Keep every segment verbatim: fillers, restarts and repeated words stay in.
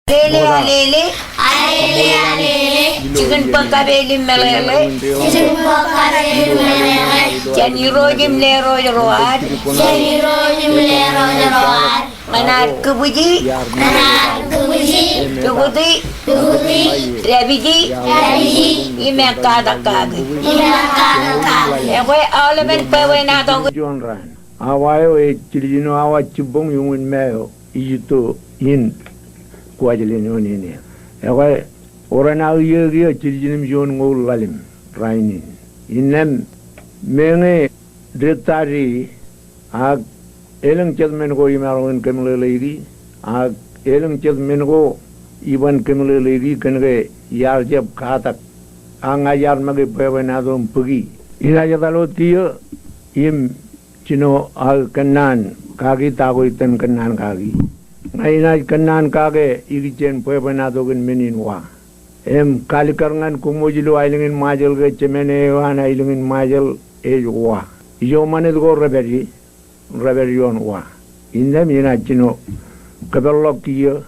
Alele, alele. Alele, alele. Jikin bōk kapeel im meḷeḷe. Jikin bōk kapeel im meḷeḷe. Jān Irooj im Lerooj ro ad. Jān Irooj im Lerooj ro ad. Ñan ad kūbwiji. Ñan ad kūbwiji. Pukoti. Pukoti. Dāpiji. Dāpiji. Im ekkatak kake. Im ekkatak kake. Ekwe aolepen bwebwenato. Juon raan. Awa eo ej jiljino awa jibboñ iuṃwin ma eo ij itto in Kuwajleen eo nene. Ekwe, oran aō iiō kiiō jiljino im juon ñoul ḷalem rainin. Innām meñe dettari ak elōñ jet men ko imaroñ in kōmeḷeḷeiki, ak elōñ jet men ko iban kōmeḷeḷeiki kōn ke iar jab katak. Ak ña iar make bwebwenato im bōki. Inaaj etal wōt kiiō im jino aō kōnnaan kaki ta ko itōn kōnnaan kaki. Ña inaaj kōnnaan kake ikijjien bwebwenato kōn men in wa. Im kalikkar ñan koṃ wōj ilo aelōñ in Ṃajeḷ ke jemān eo an aelōñ in Ṃajeḷ ej wa. Ijo ṃanit ko rej pād ie, rej pād ioon wa. Innām inaaj jino kōpeḷḷọk kiiō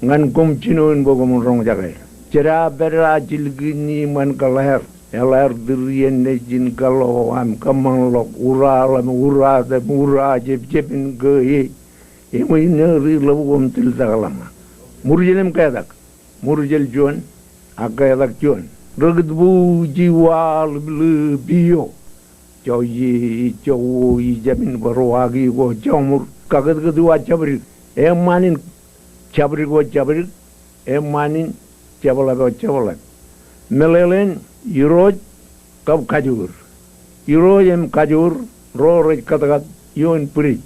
ñan koṃ jino in bwe koṃwin roñjake. Jera pād eo jilkinni iṃaan kōḷḷāār. Eḷaer tūriien nejin kaḷo am kōṃṃanḷọk uraḷ im uraat im uraajebjeb in ke e. Eṃōj nōri ḷōb ko im tiltak ḷōṃa. Murjel im ketak. Murjel juon, ak ketak juon. Ri-kōtbuuji wa ḷapḷap eo. Joe, joe, ijab in bōro aki ko joṃur. Kakōtkōt wa jabdik. Eṃṃaan in jabdik ko jabdik. Eṃṃaan in jepḷap eo jepḷap. Meḷeḷein Irooj kab Kajoor. Irooj im Kajoor ro rej kōtkat ioon bwidej.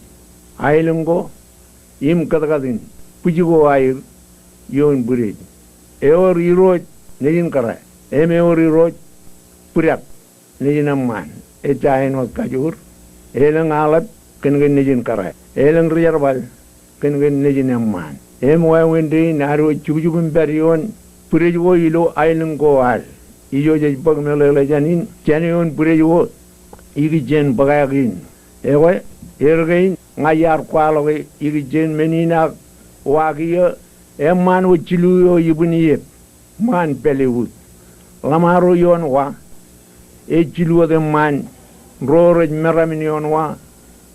Aelōñ ko im kōtkat in bwij ko aer ioon bwidej. Ewōr Irooj nejin kōrā. Im ewōr Irooj bwidej nejin eṃṃaan. Ejja āinwōt Kajoor. Elōñ aḷap kōn ke nejin kōrā. Elōñ rijerbal kōn ke nejin eṃṃaan. Im wāween dein ad wōj jukjuk im pād ioon bwidej ko ilo aelōñ ko ad. Ijo jej bōk meḷeḷe jān in, jān ioon bwidej ko ikijjien bōkā kein. Ekwe, er kein, ña iar kwaḷọke ikijjien men in ak wa kiiō, eṃṃaan wōt jilu eo ibwin iep. Ṃaan pālle wōt. Ḷōṃaro ioon wa. Ej jilu wōt eṃṃaan ro rej meram in ioon wa.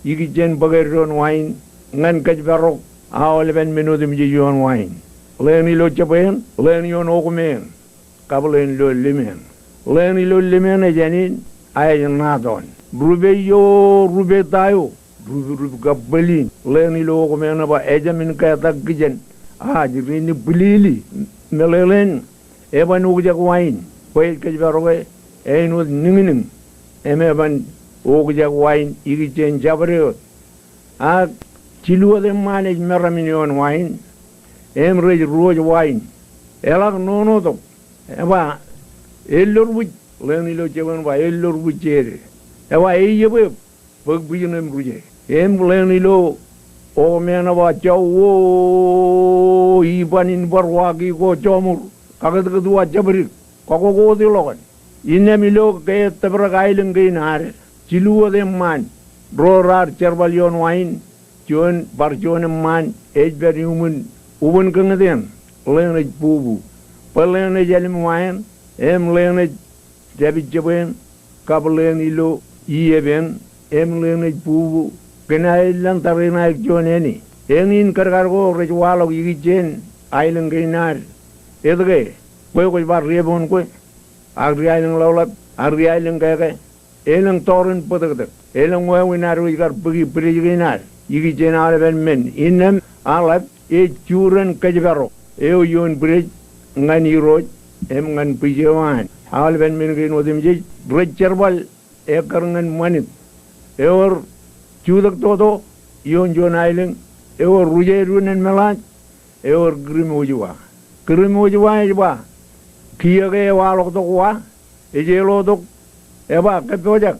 Ikijjien bōk eddoin wa in ñan kōjparok aolepen men otemjej ioon wa in. Ḷeeṇ ilo jebween, ḷeeṇ ioon okmeeṇ, kab ḷeeṇ ilo lemmeeṇ. Ḷeeṇ ilo lemmeeṇ ej ānin, a ej ṇaton. Rupe eo, rupe ta eo, rup, rup kab bōl in. Ḷeeṇ ilo okmeeṇ ej ba ejāmin ketak kijen. Aj ri ni bwilili. Meḷeḷein eban okjak wa in. Bwe ej kōjparoke āinwōt niñniñ. Im eban okjak wa in ikijjien jabdewōt. Ak jilu wōt eṃṃaan ej meram in ioon wa in. Im rej ruwōj wa in. Eḷak nono tok. Eba, ellor wōj. Ḷeeṇ ilo jebween ba ellor wōj jede. Eba, eiebweb. Bōk bwijin im ruje. Im ḷeeṇ ilo okmeeṇ eba joe, iban in bar wa ki ko joṃur. Kakōtkōt wa jabdik. Kakkokkooti ḷọk in. Innām ilo ke ettōprōk aelōñ kein ad. Jilu wōt eṃṃaan. Ro raar jerbal ioon wa in. Juon, bar juon eṃṃaan ej pād iuṃwin ubōn kōñōteen. Ḷeeṇ ej bubu. Bwe ḷeeṇ ej ālim wa in. Im ḷeeṇ ej dāpij jebween, kab ḷeeṇ ilo iep eṇ, im ḷeeṇ ej bubu, kōn aelōñ tariṇae juon āne. Eñin kadkad ko rej waḷọk ikijjien aelōñ kein ad. Etke, kwe kwōj bar ri-epoonkwe, ak ri-aelōñ ḷapḷap, ak ri-aelōñ keke, elōñ tọrin bōtōktōk, elōñ wāween ad wōj kar bōki bwidej kein ad, ikijjien aolepen men, innām aḷap, ej juren kōjparok eo ioon bwidej ñan Irooj im ñan bwij eo an. Aolepen men kein otemjej rej jerbal ekkar ñan ṃanit. Ewōr jutak toto ioon juon aelōñ, ewōr ruje eddo ñan meḷaaj, ewōr kūrmwōj wa. Kūrmwōj wa ej ba, kiiō ke ewaḷọktok wa, ej eḷotok, eba kōppojak,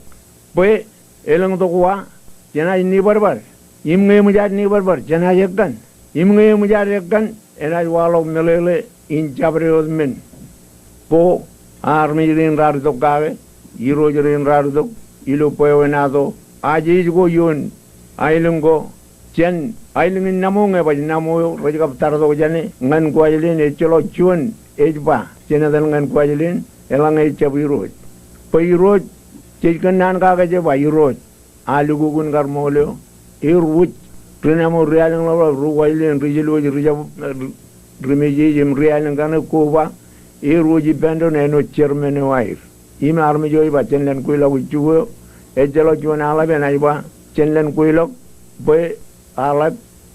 bwe elōñtok wa, jenaaj nipadpad. Im ñe eṃōj ad nipadpad, jenaaj ekkan. Im ñe eṃōj ad ekkan, enaaj waḷọk meḷeḷe in jabdewōt men. Ko armej rein raar itok kake, irooj rein raar itok, ilo bwebwenato, ajej ko ioon aelōñ ko, jān aelōñ in Naṃo ñe baj Naṃo eo rej kab tartok jāne ñan Kuwajleen, ejjeḷọk juon ej ba jān etan ñan Kuwajleen, eḷaññe ejjab irooj. Bwe irooj, jej kōnnaan kake je ba irooj. Al ukukun kar ṃool eo, er wōj, ri Naṃo ri aelōñ ḷapḷap, ri Kuwajleen, ri Jilwōj, ri Jab, ri Mejej im ri aelōñ kaṇe ko ba, er wōj ippān doon āinwōt chairman eo aer. Im armej eo ej ba jān lōñ kweilọk ijjuku eo, ejjeḷọk juon aḷap enaaj ba jān lōñ kweilọk, bwe aḷap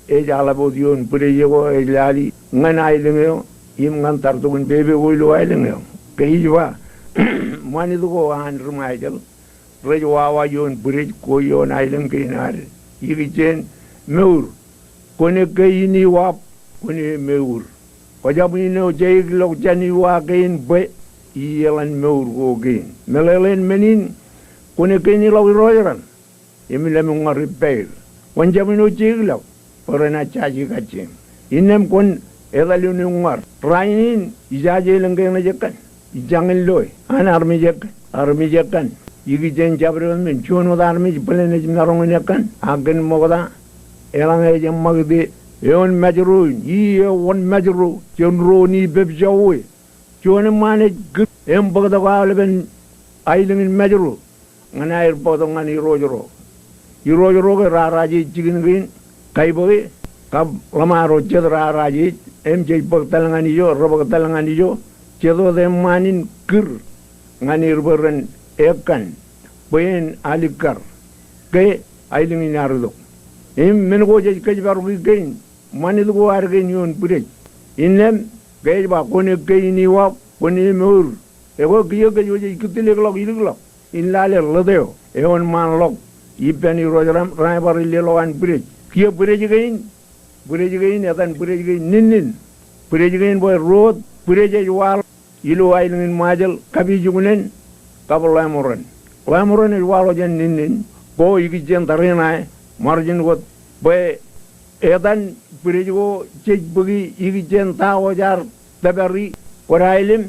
ej aḷap wōt ioon bwidej ko ej lali ñan aelōñ eo im ñan tartok in pepe ko ilo aelōñ eo. Ke ij ba ṃanit ko an ri Ṃajeḷ rej wawa ioon bwidej ko ioon aelōñ kein ad ikijjien mour. Kwōn ekkā in iwaap, kwōn e mour. Kwōjab ino jeikḷọk jān iwa kein bwe i eḷan mour ko kein. Meḷeḷein men in, kwōn ekkā in ilọk irooj raṇ im lōmñour ippāer. Kwōn jab ino jeikḷọk bwe renaaj jaje kajjien. Innām kwōn etal in uññour. Rainin ijaje elōñ ke eṇ ej ekkān. Ijañin loe an armej ekkān, armej ekkān. Ikijjien jabdewōt men, juon wōt armej bōlen ej maroñ in ekkān. Ak kōn ṃokta, eḷaññe ej eṃṃakūt e, eoon Mājro in, i eo wōn Mājro jān ro in i pep jọwe. Juon eṃṃaan ej kūr im bōktok aolepen aelōñ in Mājro ñan aer bōktok ñan irooj ro. Irooj ro ke raraje jikin kein kaibōke kab ḷōṃaro jet raraje im jej bōk etal ñan ijo, rebōk etal ñan ijo, jet wōt eṃṃaan in kūr ñan er bwe ren ekkān bwe en alikkar ke aelōñ in ear itok. Im men ko jej kōjparoki kein, ṃanit ko ad kein ioon bwidej. Innām ke ej ba kwōn ekkā in iwaap, kwōn e mour. Ekwe kiiō kōjwōj ej kūtlikḷọk ilikḷọk in lale ḷōt eo eoon ṃaanḷọk ippān irooj raṇ, raṇe bar illeḷọk an bwidej. Kiiō bwidej kein, bwidej kein, etan bwidej kein Ninnin. Bwidej kein bwe ro wōt bwidej ej waḷọk ilo aelōñ in Ṃajeḷ, Kapijuknen kab Ḷeamoren. Ḷeamoren ej waḷọk jān Ninnin ko ikijjien tariṇae, ṃarjin wōt bwe etan bwidej ko jej bōki ikijjien ta ko jaar tōpari kwōdaelem,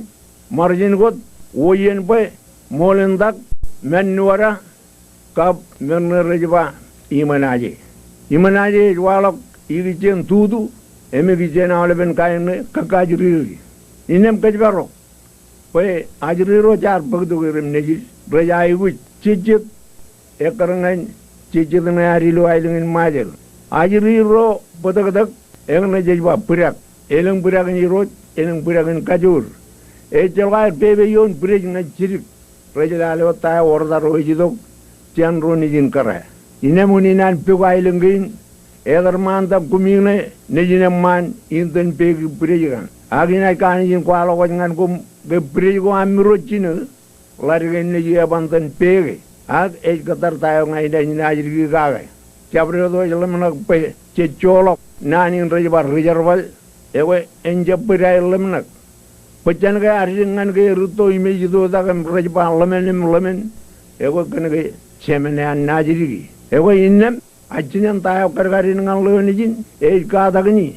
ṃarjin wōt, wōj iien bwe ṃool in tak, men nuwada, kab men ṇe rej ba iṃōnaje. Iṃōnaje ej waḷọk ikijjien tutu im ikijjien aolepen kain ṇe kōkajriri. Innām kōjparok bwe ajri ro jaar bōktok er im nejid rej aikuj jejjet ekkar ñan jejjet ṇe ad ilo aelōñ in Ṃajeḷ. Ajri ro bōtōktōk, eñṇe jej ba bwidek. Elōñ bwidekin irooj, elōñ bwidekin kajoor. Ejjeḷọk aer pepe ioon bwidej ñan jidik. Rej lale wōt ta eo order eo ej itok jān ro nejin kōrā. Innām unin an pok aelōñ kein, etōr ṃaantak kumi ṇe nejin eṃṃaan in itōn peiki bwidej kaṇ. Ak inaaj kanooj in kwaḷọk wōj ñan koṃ ke bwidej ko aṃ ro jino, ḷadik in nejū eban itōn peeke. Ak ej kōttar ta eo ña inaaj naaj diki kake. Jabdewōt eo ej ḷōmṇak bwe jej joḷọk naan in rej ba ri jerbal, ekwe en jab bōd aer ḷōmṇak. Bōjjān ke ad dik ñan ke rūtto im ej itoitak im rej ba ḷōmṇak im ḷōmṇak, ekwe kōn ke jemān ear naaj diki. Ekwe innām, a jinen ta eo kadkadin ñan ḷeo nejin ej katakini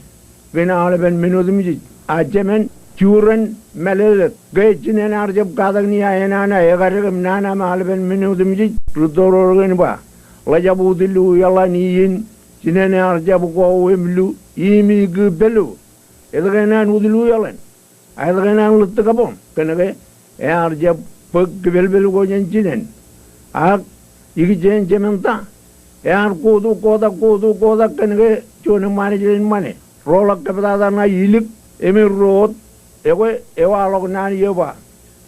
kōn aolepen men otemjej. A jemān juren mālōtlōt ke jinen ear jab katakini a enana ekadek im nana im aolepen men otemjej. Rūtto ro rein ba, ḷejab utlu eḷan iien jinen ear jab ko im lu im ikū pālō. Etke enana utlu eḷan? Ak etke enana ḷōttok kaboñ? Kōn ke ear jab bōk kipelpel ko jān jinen. Ak ikijjien jemān ta, ear kotu kotak, kotu kotak kōn ke juon eṃṃaan ej leen ṃane. Roḷọk kōptata ṇa ilik, emān ro wōt, ekwe ewaḷọk naan eo ba,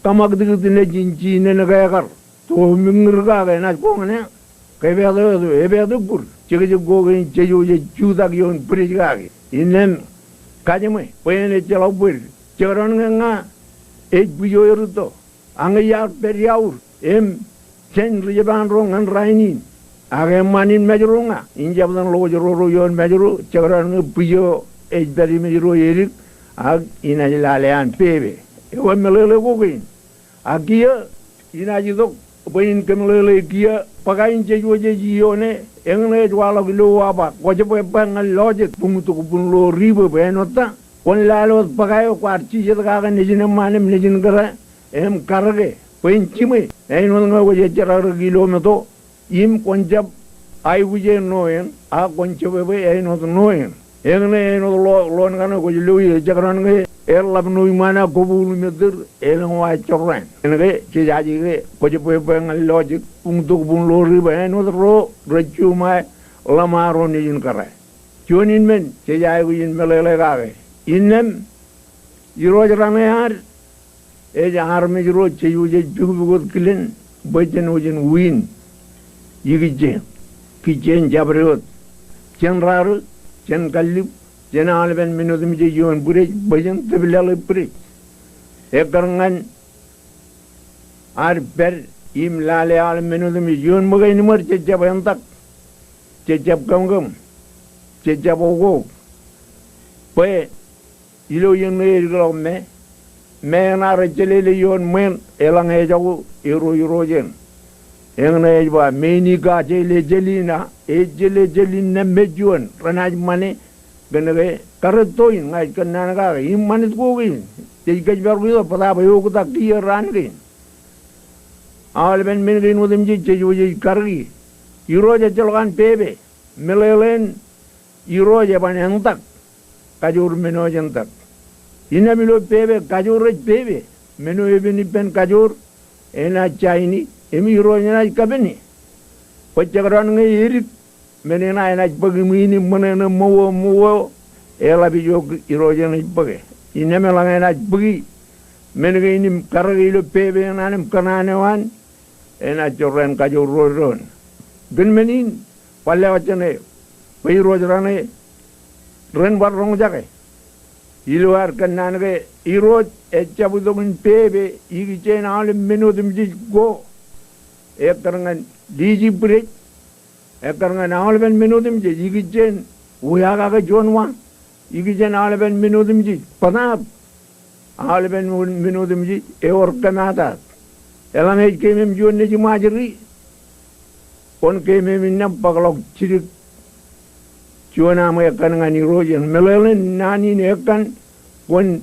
kaṃakūtkūt nejin jinen ke ekar to miñir kake enaaj koñan e. Ke epeto, epeto, epeto kur. Jekjek ko kein jej wōj jej jutak ioon bwidej kake. Innām kajeṃwe bwe en ejjeḷọk bōd. Jekdọọn ñe ña ej bwijo erūtto, ak ñe iar pād iaur im jān ri Japan ro ñan rainin, ak eṃṃaan in Mājro ña, in jab itōn ḷooj ro ro ioon Mājro, jekdọọn ñe bwijo ej pād imej ro edik, ak inaaj lale an pepe. Ekwe meḷeḷe ko kein. Ak kiiō inaaj itok bwe in kōmeḷeḷe kiiō bōka in jej wōj jej iioone, eñṇe ej waḷọk ilo awa ba, kwō jab ebbā ñan lọjet, buñtok bun ḷoor ibōb, āinwōt ta? Kwōn lale wōt bōka eo kwaar jijet kake nejin eṃṃaan im nejin kōrā im karōke bwe en jiṃwe, āinwōt ñe kwōj ejjerakrak ilo meto im kwōn jab aikuj āinwōt eo, ak kwōn jab bwe āinwōt eo eo. Eñṇe āinwōt lo, loon kaṇe kwōj lo ie, ejjab kōṇaan ke eḷap ṇo iṃaan ak kobuul im ettōr, elōñ wa jorrāān. Kōnke jej aikuj ke kwōj bwebwe ñan lọjik, buñtok buñlọri bwe āinwōt ro rej juṃae ḷōṃaro nejin kōrā. Juon in men jej aikuj in meḷeḷe kake. Innām Irooj raṇe ad, ej armej ro jej wōj jej pukpuk wōt kilen bwe jen wōj jen win ikijjeen. Kijjeen jabdewōt. Jen rarū, jen kallib, jen aolepen men otemjej ioon bwidej bwe jen tōpḷaḷe bwidej. Ekkar ñan ad pād im lale aolep men otemjej ioon ṃōk āinwōt jej jab entak, jej jab kōmkōm, jej jab okok. Bwe ilo iien ṇe ej likḷọk me, me eṇ ear ejjeḷeḷe ioon ṃweo, eḷaññe ejako Irooj Irooj eṇ. Eñṇe ej ba, meini ka jeḷā jeḷā in a, ejeḷā jeḷā in ṇe me juon renaaj ṃane, kōnke karetto in ña ij kōnnaan kake, im ṃanit ko kein jej kōjparok itok bōtaab eoktak kiiō raan kein. Aolepen men kein otemjej jej wōj jej kariki. Irooj ejjeḷọk an pepe. Meḷeḷein Irooj eban entak. Kajoor men eo ej entak. Innām ilo pepe, kajoor ej pepe. Men eo epen ippān kajoor enaaj jaini, im Irooj enaaj kapene. Bwe jekdọọn ñe edik men eṇ enaaj bōk im in im ṃōṇōṇō ṃōweo ṃōweo, eḷap ijo Irooj eṇ ej bōke. Innām eḷaññe enaaj bōki men kein im karōke ilo pepe eṇ an im kōṇaan eo an, enaaj jorrāān kajoor ro doon. Kōn men in, bar lewōj jāne bwe Irooj raṇe ren bar roñjake. Ilo ad kōnnaan ke Irooj ejjab itok in pepe ikijjeen aolep men otemjej ko. Ekkar ñan liji bwidej, ekkar ñan aolepen men otemjej ikijjeen wiakake juon wa, ikijjeen aolepen men otemjej bōtaab aolepen men otemjej ewōr kōmaat ad. Eḷaññe ej keemem juon nejiṃajri, kwōn keemem innām bōkḷọk jidik juon aṃ ekkan ñan Irooj eṇ. Meḷeḷein naan in ekkan kwōn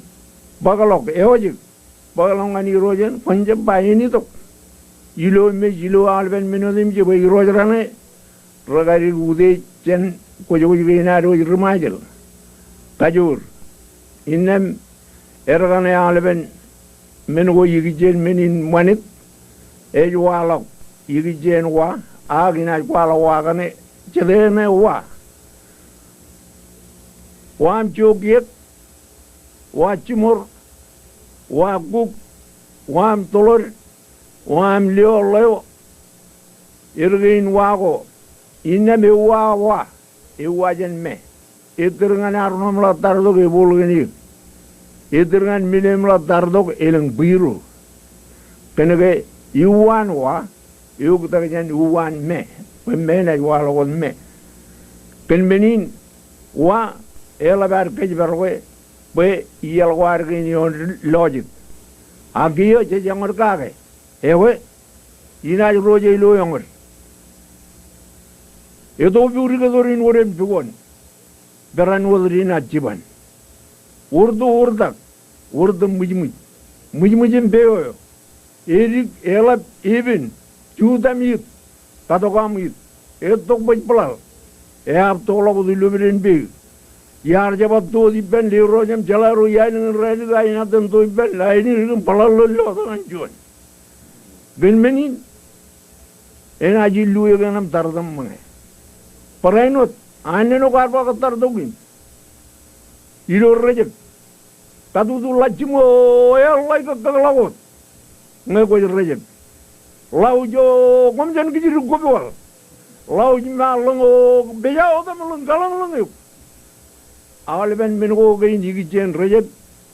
bōkḷọk, eojik bōkḷọk ñan Irooj eṇ, kwōn jab ba en itok. Ilo mej, ilo aolepen men otemjej bwe Irooj raṇe rekadik utiej jān kwōjkwōj kein ad wōj ri-Ṃajeḷ. Kajoor. Innām edkaṇe aolepen men ko ikijjeen men in ṃanit ej waḷọk ikijjeen wa, ak inaaj kwaḷọk wa kaṇe, jete eṇ wa. Wa aṃ jokiek, wa jiṃor, wa kuk, wa aṃ tōḷod, wa aṃ lio ḷeo. Edkein wa ko, innām ewa wa, ewa jān me. Ettōr ñan armej im ḷak tartok, ebooḷ kōn eō. Ettōr ñan mile im ḷak tartok, elōñ bwiru. Kōnke iuwaan wa eoktak jān iuwaan me, bwe me enaaj waḷọk wōt me. Kōn men in, wa eḷap ad kōjparoke bwe ijeḷā ko ad kein ioon lọjik. Ak kiiō jej eñod kake. Ekwe, inaaj ro je ilo eñod. Eto pukdik, eto rin wōt im pukon. Peran wōt ri-inaaj jiban. Wōr to wōrtak, wōr to ṃwijṃwij. Ṃwijṃwij im peo eo. Edik, eḷap, epen, jutak aṃ it, katok aṃ it, ettok bōjpḷaḷ, eab tokḷọk wōt ilo pād in peik. Iar jab ba to wōt ippān, lerooj im jeḷā ro iaḷ in raelōñ, inaaj ten to ippān, lain in im bōḷaḷḷoḷḷọk ñan juon. Kōn men in, enaaj illu ekōṇ im tartōm ṃōñā. Barāinwōt, an āinwōt kwaar ba kōttartok in. Ilo rejek. Katutu ḷak jiṃwe eo eḷak kōkkōkḷọk wōt ñe kwōj rejek. Ḷauj eo koṃ jān kijdik kopewaḷ. Ḷauj im ear ḷōñ eo pejawōt im ḷōñ kaḷōñḷōñ eok. Aolepen men ko kein, ikijjeen rejek,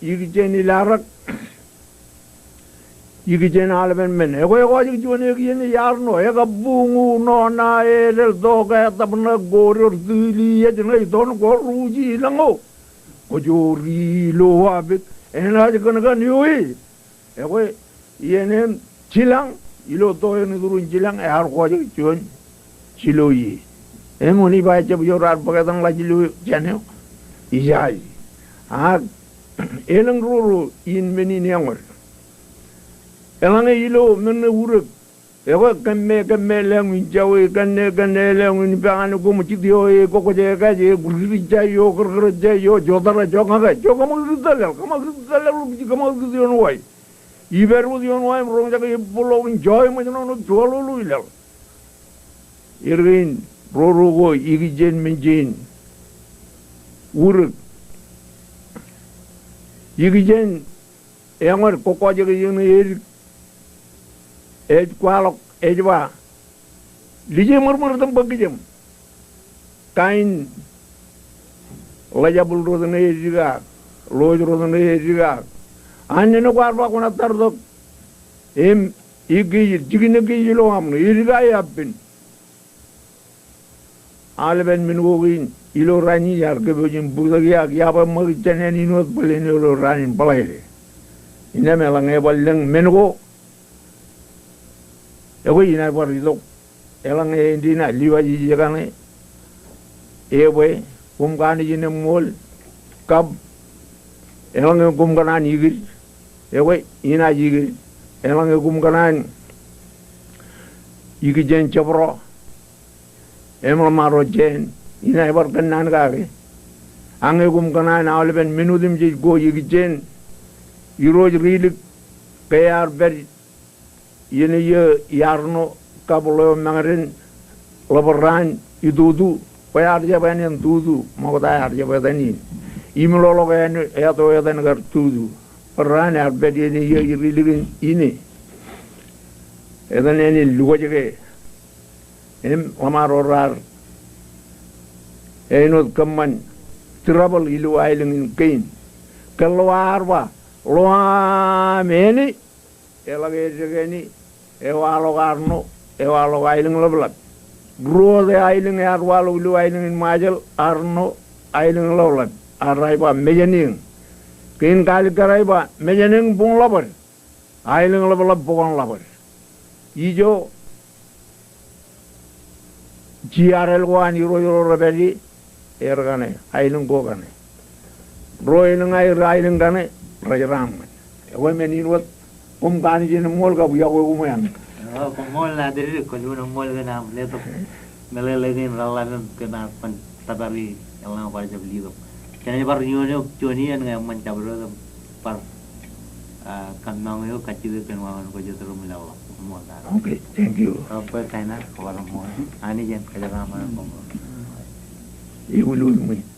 ikijjeen ilarak, ikijjeen aolepen men. Ekwe, ekwe, ej juon eō kiiō ṇe iar ṇo, ekabbuñu, ṇo ṇa, edāl, toke, tabṇōk, kōdor, tūli, ej ṇe iton, kōruji, ilōñ eo. Kōjoor ilo wāpet, enaaj kōnkan eo e. Ekwe, iien en jilañ, ilo to eṇ iturūn jilañ, ear kọjek juon jilo ie. Im wōn ij ba ejjab ijo raar bōk etaṃ ḷak jilo jān eo? Ijaje. Ak elōñ roro in men in eñod. Eḷaññe ilo men ṇe urōk, Ekwe, kōmme, kōmme elōñ in jawōj, kōnne, kōnne elōñ in ippān an koṃ jitio, e, kokkōj, e, kaje, e, kūr, kūr, jai, eo, kōr, kōr, jai, eo, jotara, joñake, jo, kōṃakūt tōl laḷ, kōṃakūt tōl laḷ, kōṃakūt ioon wa. Ippaad wōt ioon wa im roñjake ebbōḷọk in jọọj ṃōjṇọ ṇe juon ḷọk ilo laḷ. Erkein, roro ko, ikijjien, mejān, urōk. Ikijjien, eñood, kokkojek ej eñin edik. Ej kwaḷọk, ej ba, Lije ṃōrṃōr itōn bōk kijem. Kain, ḷōjabōl rot ṇe edikaak, ḷooj rot ṇe edikaak. An nene ko ear ba kwōnaaj tar tok im ikijjien, jikin ikijjien ilo aṃ ṇe, edikaak eappān. Aolepen men ko kein ilo raan in ear kōpooj im bōktok ia, ak iar bwe ṃōk jān āne in wōt bōlen ilo raan in Bōḷaide. Innām eḷaññe ebar lōñ men ko, ekwe inaaj bar itok. Eḷaññe āindein aō liwaj ije kaṇe, ebwe, koṃ kanooj in eṃṃool, kab, eḷaññe koṃ kōṇaan ikid, ekwe, inaaj ikid. Eḷaññe koṃ kōṇaan ikijjien jebdọ, im ḷōṃaro jāān, inaaj bar kōnnaan kake. Ak ñe koṃ kōṇaan aolepen men otemjej ko ikijjien, irooj ri-ilik, ke ear pād iien eo iarṇo kab ḷeo mañōden, ḷōbar raan itutu, bwe ear jab ānen tutu, ṃokta ear jab etan in. Im ḷoḷọk āne eto etan kar tutu. Bar raan ear pād iien eo ri-ilikin ine, etan āne lukōjke. Im ḷōṃaro raar āinwōt kōṃṃan trouble ilo aelōñ in kein. Ke ḷeo ear ba, ḷeo aṃ āne, eḷak ejjek āne, ewaḷọk arṇo, ewaḷọk aelōñ ḷapḷap. Ruo wōt aelōñ ear waḷọk ilo aelōñ in Ṃajeḷ, arṇo, aelōñ ḷapḷap. Ear ba mejān eō. Kein kaalikkar ej ba mejān eō buñ ḷapḷap. Aelōñ ḷapḷap bwe kwōn ḷapḷap. Ijo, J R L ko an irooj ro repād ie, er kaṇe, aelōñ ko kaṇe. Ro elōñ aer aelōñ kaṇe, rej raṃṃan. Ekwe men in wōt, koṃ kanooj in eṃṃool kab iọkwe koṃ eañ. O, koṃṃool Natidik, kwōn eṃṃool kōn aṃ letok meḷeḷe kein reḷḷap im kōm ar ban tōpar eḷaññe bar jab letok. Jenaaj bar iioon eok juon iien ñe eṃṃan jabdewōt im bar, ah, kōmmaoñ eok kajjitōk kōn wāween ko jet ro im leḷḷap. Koṃṃool Natidik. Okay, thank you. Kōpwe kain ad, kōpwe bar ṃool. Anij en kōjeraaṃṃan koṃ. Ewi, ewi, ewi.